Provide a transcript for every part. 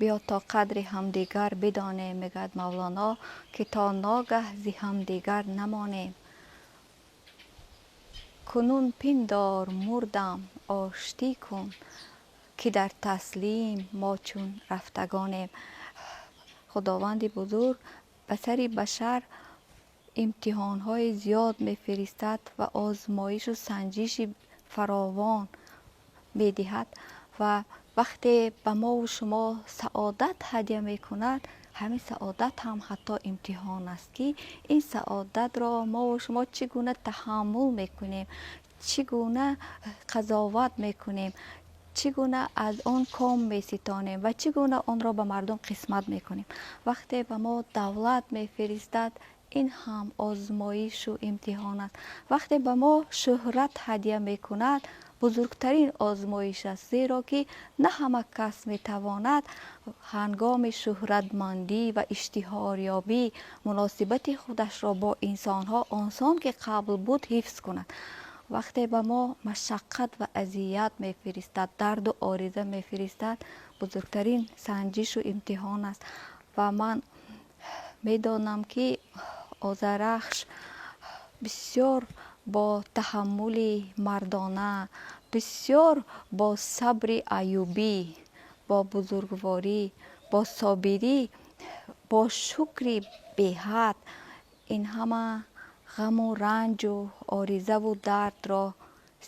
Биё то қадри ҳамдигар бидонем, мегӯяд Мавлоно, ки то ногаҳ зи ҳамдигар намонем. Кунун пиндор мурдам, оштӣ кун, ки дар таслим мо чун рафтагонем. Худованди бузург ба сари башар имтиҳонҳои зиёд мефиристад ва озмоишу санҷиши фаровон медиҳад ва вақте ба мову шумо саодат ҳадя мекунад, ҳамин саодат ҳам ҳатто имтиҳон аст, ки ин саодатро мову шумо чӣ гуна таҳаммул мекунем, чӣ гуна қазоват мекунем, чӣ гуна аз он ком меситонем ва чӣ гуна онро ба мардум қисмат мекунем. Вақте ба мо давлат мефиристад, ин ҳам озмоишу имтиҳон аст. Вақте ба мо шӯҳрат ҳадя мекунад, бузургтарин озмоиш аст, зеро ки на ҳама кас метавонад ҳангоми шӯҳратмандӣ ва иштиҳорёбӣ муносибати худашро бо инсонҳо онсон ки қабл буд ҳифз кунад. Вақте ба мо машаққат ва азият мефиристад, дарду ориза мефиристад, бузургтарин санҷишу имтиҳон аст. Ва ман медонам, ки Озарахш бисёр бо таҳаммули мардона, бисёр бо сабри аюбӣ, бо бузургворӣ, бо собирӣ, бо шукри беҳад ин ҳама ғаму ранҷу оризаву дардро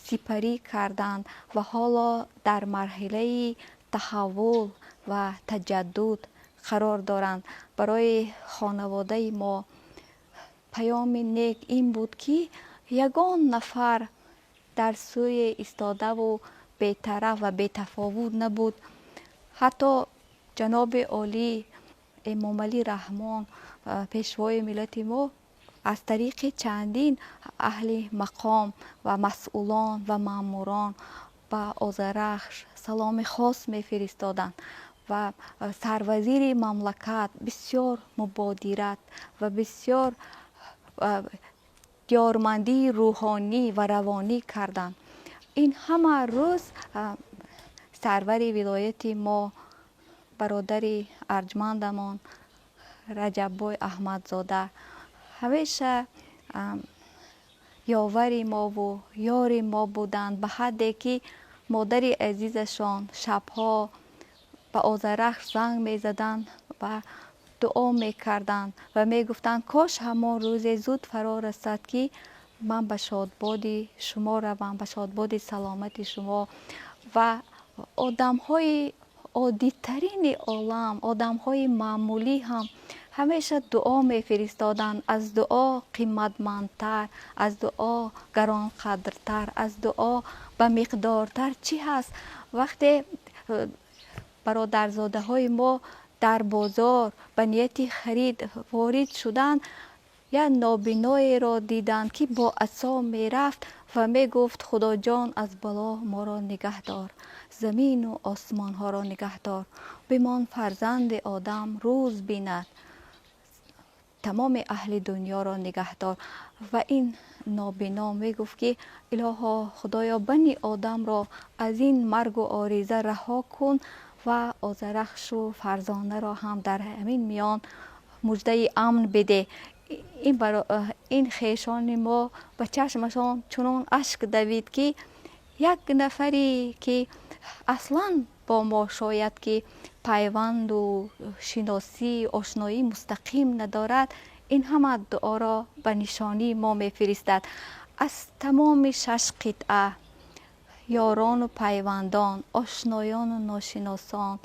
сипарӣ карданд ва ҳоло дар марҳилаи таҳаввул ва таҷаддуд қарор доранд. Барои хонаводаи мо паёми нек ин буд, ки ягон нафар дар сӯе истодаву бетараф ва бетафовут набуд. Ҳатто ҷаноби олӣ Эмомалӣ Раҳмон, пешвои миллати мо, аз тариқи чандин аҳли мақом ва масъулон ва маъмурон ба Озарахш саломи хос мефиристоданд ва сарвазири мамлакат бисёр мубодират ва бисёр ёрмандии рӯҳонӣ ва равонӣ карданд. Ин ҳама рӯз сарвари вилояти мо, бародари арҷмандамон Раҷаббой Аҳмадзода ҳамеша ёвари мову ёри мо буданд, ба ҳадде ки модари азизашон шабҳо ба Озарахш занг мезаданд ва дуо мекарданд ва мегуфтанд: «Кош ҳамон рӯзе зуд фаро расад, ки ман ба шодбоди шумо равам, ба шодбоди саломати шумо». Ва одамҳои оддитарини олам, одамҳои маъмулӣ ҳам ҳамеша дуо мефиристоданд. Аз дуо қиматмандтар, аз дуо гаронқадртар, аз дуо ба миқдортар чӣ ҳаст? Вақте бародарзодаҳои мо дар бозор ба нияти харид ворид шуданд, як нобиноеро диданд, ки бо асо мерафт ва мегуфт: «Худоҷон, аз бало моро нигаҳ дор, замину осмонҳоро нигаҳ дор, бимон фарзанди одам рӯз бинад, тамоми аҳли дунёро нигаҳ дор». Ва ин нобино мегуфт, ки илоҳо, худоё, бани одамро аз ин маргу ориза раҳо кун ва Озарахшу Фарзонаро ҳам дар ҳамин миён муждаи амн бидеҳ. Ин хешони мо ба чашмашон чунон ашк давид, ки як нафаре ки аслан бо мо шояд ки пайванду шиносӣ, ошноӣ мустақим надорад, ин ҳама дуоро ба нишонии мо мефиристад. Аз тамоми шаш қитъа ёрону пайвандон, ошноёну ношиносон,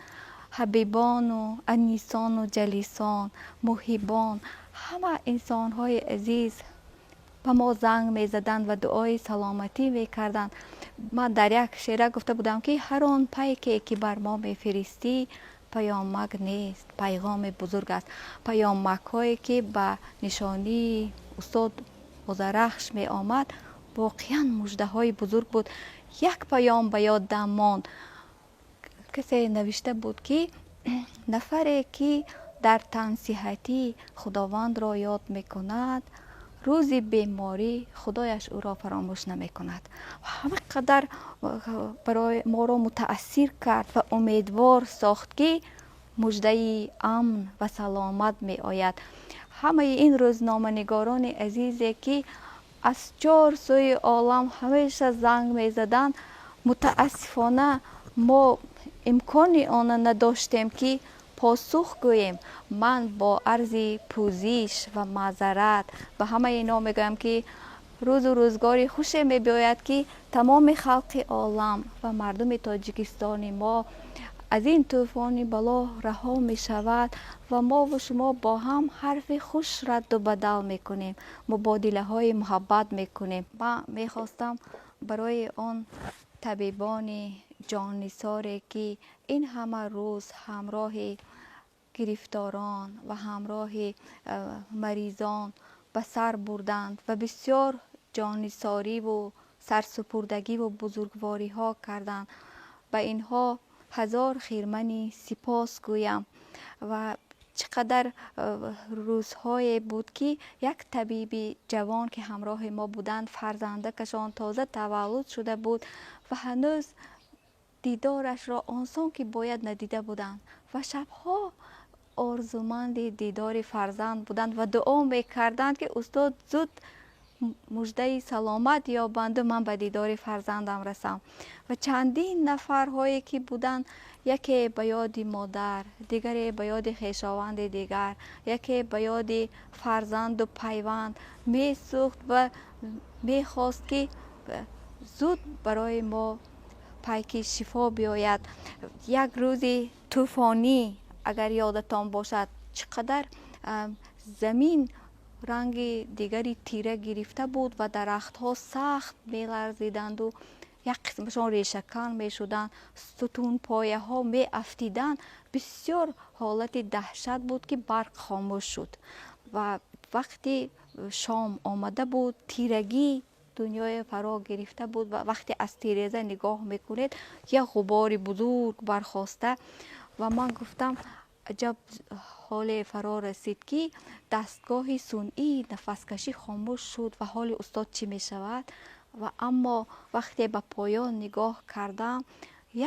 ҳабибону анисону ҷалисон, муҳиббон, ҳама инсонҳои азиз ба мо занг мезаданд ва дуои саломатӣ мекарданд. Ман дар як шеъра гуфта будам, ки ҳар он пайке ки бар мо мефиристӣ, паёмак нест, пайғоми бузург аст. Паёмакҳое ки ба нишонии устод Озарахш меомад, воқеан муждаҳои бузург буд. Як паём ба ёдам монд. Касе навишта буд, ки нафаре ки дар тансиҳатӣ Худовандро ёд мекунад, рӯзи беморӣ Худояш ӯро фаромӯш намекунад. Ҳама қадар барои моро мутаассир кард ва умедвор сохт, ки Муждаи амн ва саломат меояд. Ҳамаи ин рӯзноманигорони азизе, ки аз чор сӯи олам ҳамеша занг мезаданд, мутаассифона, мо имкони она надоштем, ки посух гӯем. Ман бо арзи пӯзиш ва маъзарат ба ҳамаи ино мегӯям, ки рӯзу рӯзгори хуше мебиёяд, ки тамоми халқи олам ва мардуми Тоҷикистони мо аз ин тӯфони бало раҳо мешавад ва мову шумо бо ҳам ҳарфи хуш радду бадал мекунем, мубодилаҳои муҳаббат мекунем. Ман мехостам барои он табибони ҷоннисоре, ки ин ҳама рӯз ҳамроҳи гирифторон ва ҳамроҳи маризон ба сар бурданд ва бисёр ҷоннисориву сарсупурдагиву бузургвориҳо карданд, ба инҳо ҳазор хирмани сипос гӯям. Ва чӣ қадар рӯзҳое буд, ки як табиби ҷавон, ки ҳамроҳи мо буданд, фарзандакашон тоза таваллуд шуда буд ва ҳанӯз дидорашро онсон ки бояд надида буданд ва шабҳо орзуманди дидори фарзанд буданд ва дуо мекарданд, ки устод зуд муждаи саломат ёбанду ман ба дидори фарзандам расам. Ва чандин нафарҳое ки буданд, яке ба ёди модар, дигаре ба ёди хешованди дигар, яке ба ёди фарзанду пайванд месӯхт ва мехост, ки зуд барои мо пайки шифо биёяд. Як рӯзи тӯфонӣ, агар ёдатон бошад, чӣ қадар замин ранги дигари тира гирифта буд ва дарахтҳо сахт меларзиданду як қисмашон решакан мешуданд, сутунпояҳо меафтиданд. Бисёр ҳолати даҳшат буд, ки барқ хомӯш шуд ва вақти шом омада буд, тирагӣ дунёе фаро гирифта буд. Ва вақте аз тиреза нигоҳ мекунед, як ғубори бузург бархоста. Ва ман гуфтам: аҷаб ҳоле фаро расид, ки дастгоҳи сунъии нафаскашӣ хомӯш шуд ва ҳоли устод чӣ мешавад? Ва аммо вақте ба поён нигоҳ кардам,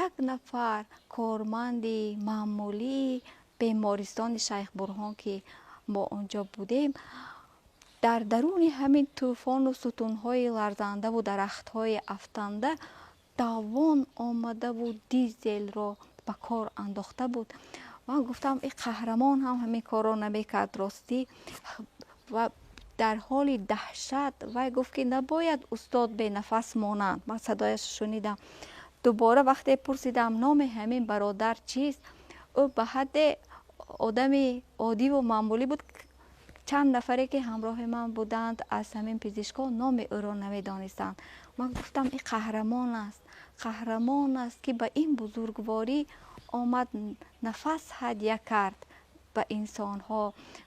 як нафар корманди маъмулии бемористони Шайх Бурҳон, ки мо он ҷо будем, дар даруни ҳамин тӯфону сутунҳои ларзандаву дарахтҳои афтанда давон омадаву дизелро ба кор андохта буд. Ман гуфтам: ин қаҳрамон ҳам ҳамин корро намекард, ростӣ. Ва дар ҳоли даҳшат вай гуфт, ки набояд устод бенафас монанд. Ман садояшро шунидам. Дубора вақте пурсидам, номи ҳамин бародар чист, ӯ ба ҳадде одами оддиву маъмулӣ буд, чанд нафаре, ки ҳамроҳи ман буданд, аз ҳамин пизишкон номи ӯро намедонистанд. Ман гуфтам: ин қаҳрамон аст, қаҳрамон аст, ки ба ин бузургворӣ омад, нафас ҳадя кард ба инсонҳо.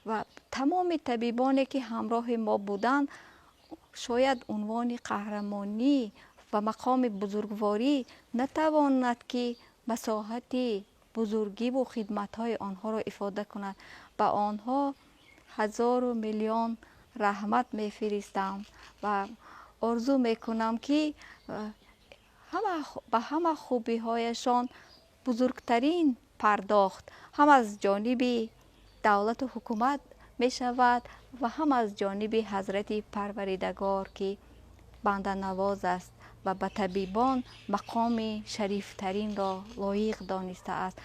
Ва тамоми табибоне, ки ҳамроҳи мо буданд, шояд унвони қаҳрамонӣ ва мақоми бузургворӣ натавонад, ки масоҳати бузургиву хидматҳои онҳоро ифода кунад. Ба онҳо ҳазору миллион раҳмат мефиристам ва орзу мекунам, ки ба ҳама хубиҳояшон бузургтарин пардохт ҳам аз ҷониби давлату ҳукумат мешавад ва ҳам аз ҷониби ҳазрати Парваридагор, ки банданавоз аст ва ба табибон мақоми шарифтаринро лоиқ донистааст.